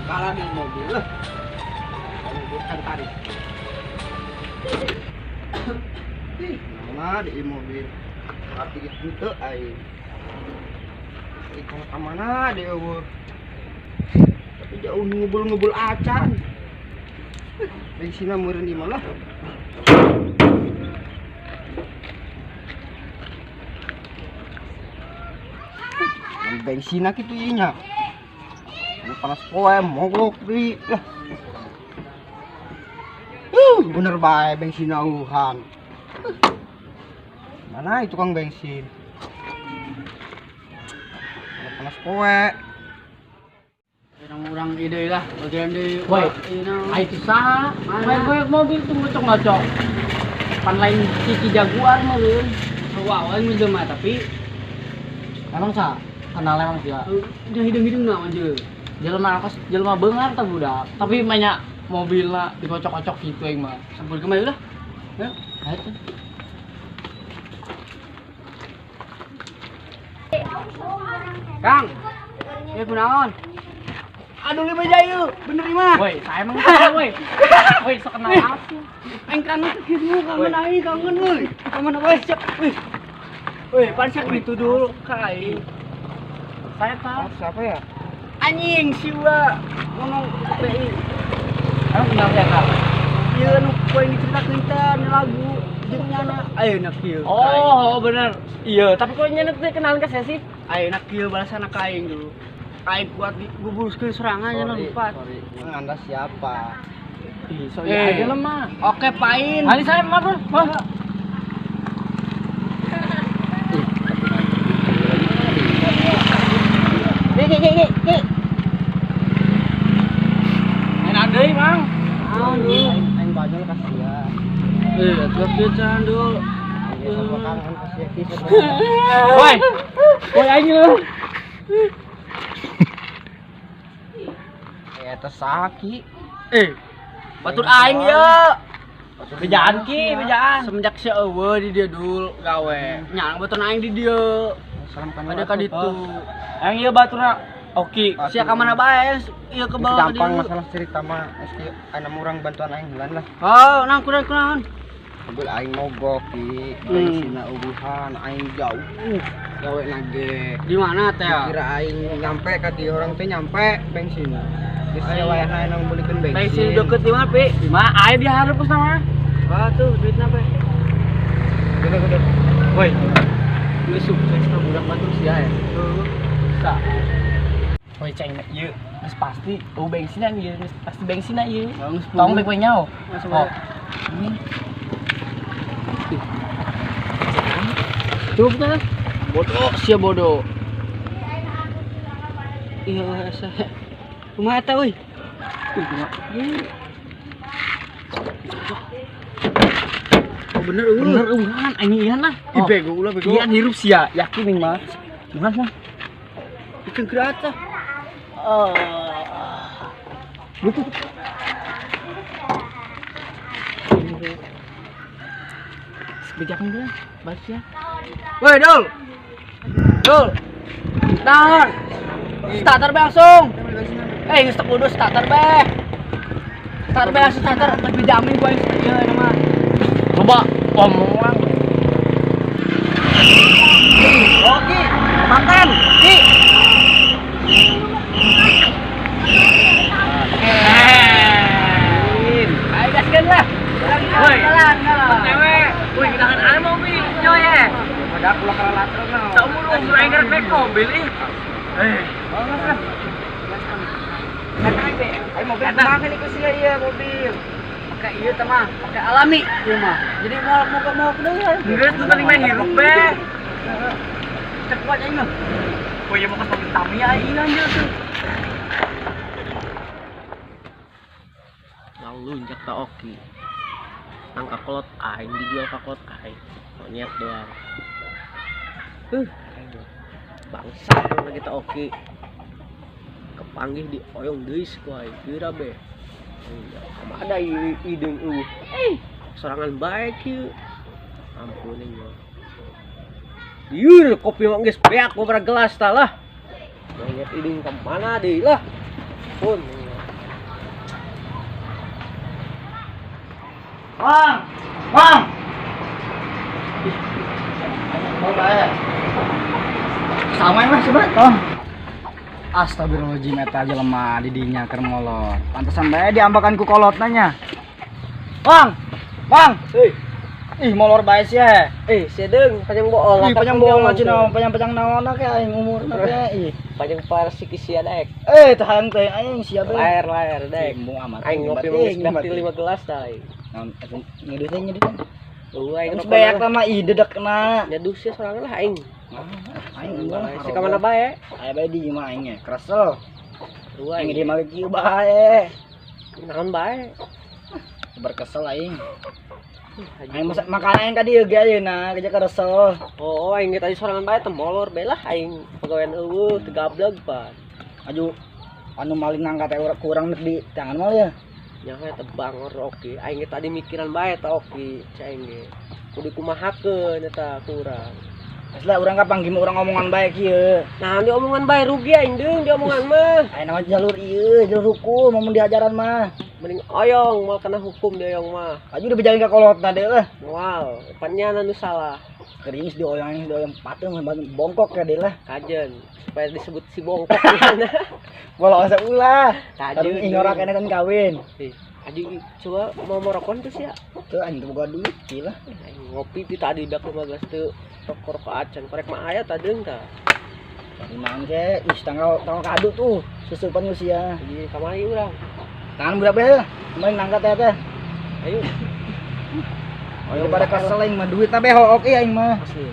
Kalah di mobil lah. Kan tarik. Ih, mana di mobil. Tapi itu aing. Ikan ka mana deui eueuh. Tapi jauh ngebul-ngebul acan. Bensinna meureun di mana lah. Bensinna kitu ieu nya. Panas poe mogok deui lah. Bener bae bensin auhan. Mana itu tukang bensin? Panas poe. Orang ide lah, bagian di. Woi, itu saha? Main mobil tuh ngocok-ngocok. Pan lain Cici Jaguar mah leuh. Wow, aing mah tapi emang saha? Kenal emang sih ya. Udah hidung-hidung na aja. Jelema kos jelema beungar tah budak. Tapi banyak mobilna dikocok-kocok gitu aing mah. Sampur kemana lah? Ya, ayo. Kang. Ya kunaon? Aduh lima jayu, bener mah. Woi, saya emang tahu woi. Woi, sok kenal aku. Aing kangen kieu kangen aing kangen euy. Kangen apa cek. Wih. Woi, pan sia kitu dulu ka aing. Saya tahu siapa ya? Anjing siwa ngomong BI. Emang kenal siapa? Ieu nu poe diceritakeun teh lagu jeung nyana. Ayeuna kieu. Oh, bener. Iya, tapi kok nyana teh kenalan ka saya sih? Ayeuna kieu balasan ka aing dulu. Aing kuat guburuskeun serangan nya lompat. Anda siapa? Ih, so iya aja lemah. Oke, Pain. Hari saya mah, Bro. Ki. Enak deui, Mang. Aduh, aing bajol kasihan. Eh, atuh kieu can dul. Woi. Woi aing leuh. Eta saki. Eh. Batur aing ye. Bejaan ki, bejaan. Semenjak si eueuh di dieu dul gawe. Nya batur aing di dieu. Ada ka ditu. Aing ieu baturna oke. Sia ka mana bae ieu ke bawah gampang masalah cerita mah geus aya urang bantuan aing heula lah. Oh, nang kurang kunaon? Mobil aing mogok ki, bensinna eueuhan, aing jauh gawe nage. Di mana teh? Kira aing nyampe ka di orang teh nyampe bensinna. Geus aya wayahna aing meulikeun bensin. Bensin deket di mana, Pi? Di mana? Aya di hareup sama. Wah tuh duitna, Pi. Gede-gede. Woi. Geus sukses ka budak batur sia ya. Bisa. Woi ceng ieu geus pasti oh bensinan ieu, geus pasti bensinan ieu. Tong bek we nyao. Oh. Ini. Cukup kan? Bodoh sia bodoh. Iya, asa. Kumaha eta euy? Kumaha? Oh bener eueuh. Bener eueuhan anjing ieu lah. Ih bego ulah bego. Ieu hirup sia, yakin ning mah. Kumaha mah? Ikan kerata. Lucu. Bejakan gue, baca ya. Woi, Dul. Dul. Tahan. Starter be langsung. Eh, geus teu kudu starter be. Starter be langsung starter, tapi jamin gua ieu nama. Coba omongan. Oke, makan. Ki. Ayo gaskeun lah. Woi. Woi, kita kan aya mobil nyoy eh. Pada ulah kalatron nah. Saumur umur aing rek naik mobil ih. Eh, Ayo mobil kumaha kan ieu sia ieu mobil. Pakai ieu teh mah, pakai alami ieu mah. Jadi mau mau deui. Geus nu penting mah hirup be. Cek kuat aing mah. Woi, mau ke mobil Tamiya aing anjir tuh. Lunjak tak oke. Nang kakolot aing dijual kakolot aing. Monyet doang. Bangsa lagi tak oke. Kepanggih di oyong deui ku aing geura be. Ada hideung eueuh. Sorangan bae kieu. Ampun nya. Liur kopi mah geus beak beberapa gelas tah lah. Monyet hideung ka mana deui lah. Pun. Wang. Wang. Mau bae. Sama mah coba tong. Astagfirullahaladzim eta jelema di dinya keur molor. Pantesan bae diambakan ku kolotna nya. Wang. Wang. Hei. Ih molor bae sia. Eh, sia deung panjang bohong. Ih panjang bohong aja naon, panjang-panjang naon ke aing umurna teh ih. Panjang persik sia daek. Eh, tahan teh aing sia bae. Layar daek. Embung amat. Aing ngopi mah geus berarti 5 gelas tah aing. Naon nyeduh teh nyeduh. Eueuh aing Geus beak mah ih dedekna. Nyeduh sia sorangan lah aing. Aing ulah. Si ka mana bae? Aya bae di imah aing ge, kresel. Eueuh Aing aing di imah kieu bae. Naon bae? Berkesel aing. Aing masa makan aing ka dieu ge ayeuna, kerja kresel. Oh, aing ge tadi sorangan bae teh molor bae lah aing pagawean eueuh teu gableg pan. Aju anu maling nangka teh kurang di tangan mal ya. Nya we teh bangor oke. Aing ge tadi mikiran bae ta oke, cai aing ge. Kudu kumahakeun eta kurang. Asli urang kapanggih mah urang omongan bae kieu. Nah, di omongan bae rugi aing deung di omongan mah. Ayeuna mah jalur ieu, jalur hukum mun diajaran mah. Mending oyong moal kena hukum di oyong mah. Aju udah berjalan ka kolotna deui lah. Moal, pan nya anu salah. Kering geus dioyong patung bongkok ya deui lah. Kajen supaya disebut si bongkok. Bola asa ulah. Kajen. Ing ora kene kan kawin. Ih, aji coba mau merokon tuh sia. Tuh aing teu boga duit kieu lah. Aing ngopi ti tadi dak 15 teu rokok acan korek mah aya tah deung tah. Imang ge ih tanggal tanggal kadu tuh sesupan usia. Ieu kamari urang. Tangan berapa ya? Kemarin nangka teh teh. Ayo. Ayo pada kesel aing mah duit tapi hook ieu aing mah. Asli.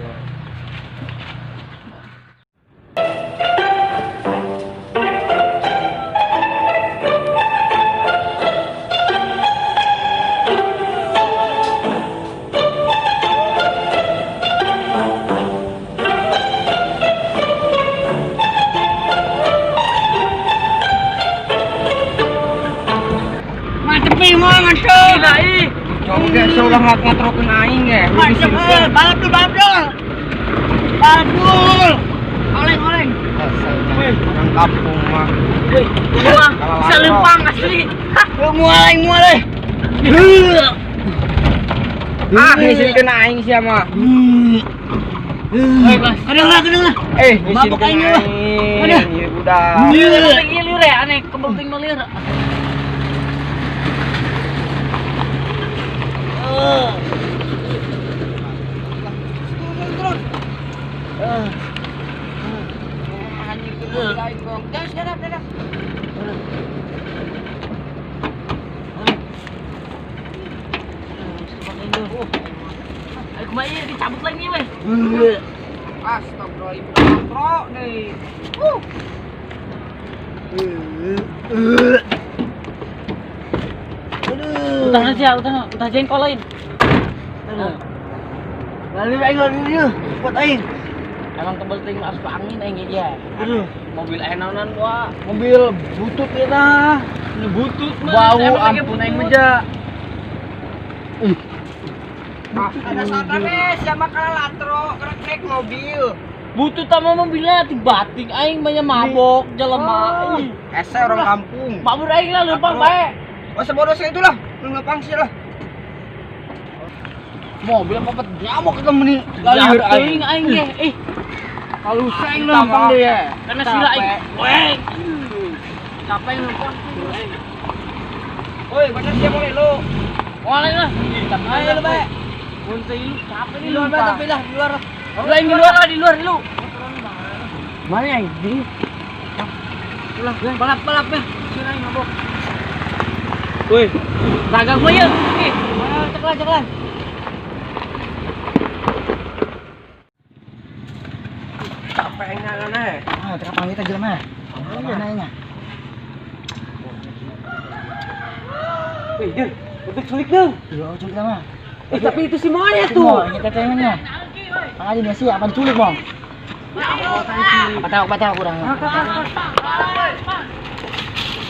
Coba ulah ngatrokeun aing ge. Mantep, balap dulu, balap dulu. Balap dulu. Oleng, oleng. Orang kampung mah. Wih, gua selempang asli. Lu mual aing mual euy. Ah, ngisinkeun aing sia mah. Woi, Bas. Kadang lah, kadang lah. Eh, mabok aing lah. Aduh. Ieu budak. Liur liur ya, aneh kebelting liur. Turun. Ayo kemarin dicabut lagi weh. Astagfirullahaladzim, nih. Utah aja, utah jengkol lain. Lalu aing lalu ieu, kuat aing. Emang tebel ting asup angin aing ya. Aduh, mobil enanan gua. Mobil butut ya tah. Ini butut mah. Bau ampun aing meja. Ada saudara siapa kalah latro kerek mobil. Butut sama mobilnya tibating aing banyak mabok jelema. Ese orang kampung. Mabur aing lah lempang bae. Oh sebodoh saya itulah, lu ngepang sih lah. Mobil apa nyamuk ketemu nih. Lalu aing aing ge. Eh. Kalau seng lempang dia. Karena sila aing. Weh. Capek lempang. Woi, bener siapa mulai lu? Mulai lah. Ayo lu bae. Buntai lu capek nih Di luar bae tapi lah, di luar. Lu aing di luar lah, di luar lu. Mana aing? Di. Ulah, balap-balap ya. Sini aing mabok. Woi, dagang gua ya. Nih, ceklan, ceklan. Capek ngalana. Ah, teka panggil aja mah. Mana nya? Wih, Deng, untuk culik dong. Iya, culik mah. Eh, tapi itu si monyet tuh. Monyet tetehnya. Makanya dia sih apa diculik, Bang? Apa tahu kurang.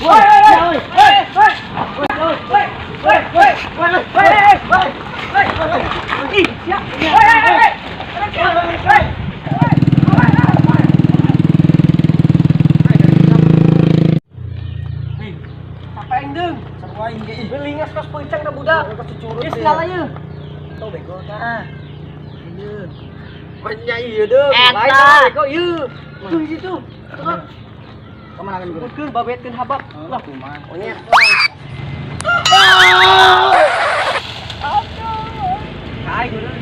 Woi, woi, woi, woi, woi, woi, woi, woi, woi, woi, woi, woi, ih, siap. Woi, woi, woi, woi. Geus Tinggal aja. Tau bego tah. Ieu. Manya ieu deung. Eta. Lain tah bego ieu. Tuh di situ. Tuh. Kemana kan guru? Sebutkeun babetkeun habak. Lah kumaha? Onyet. Kai guru.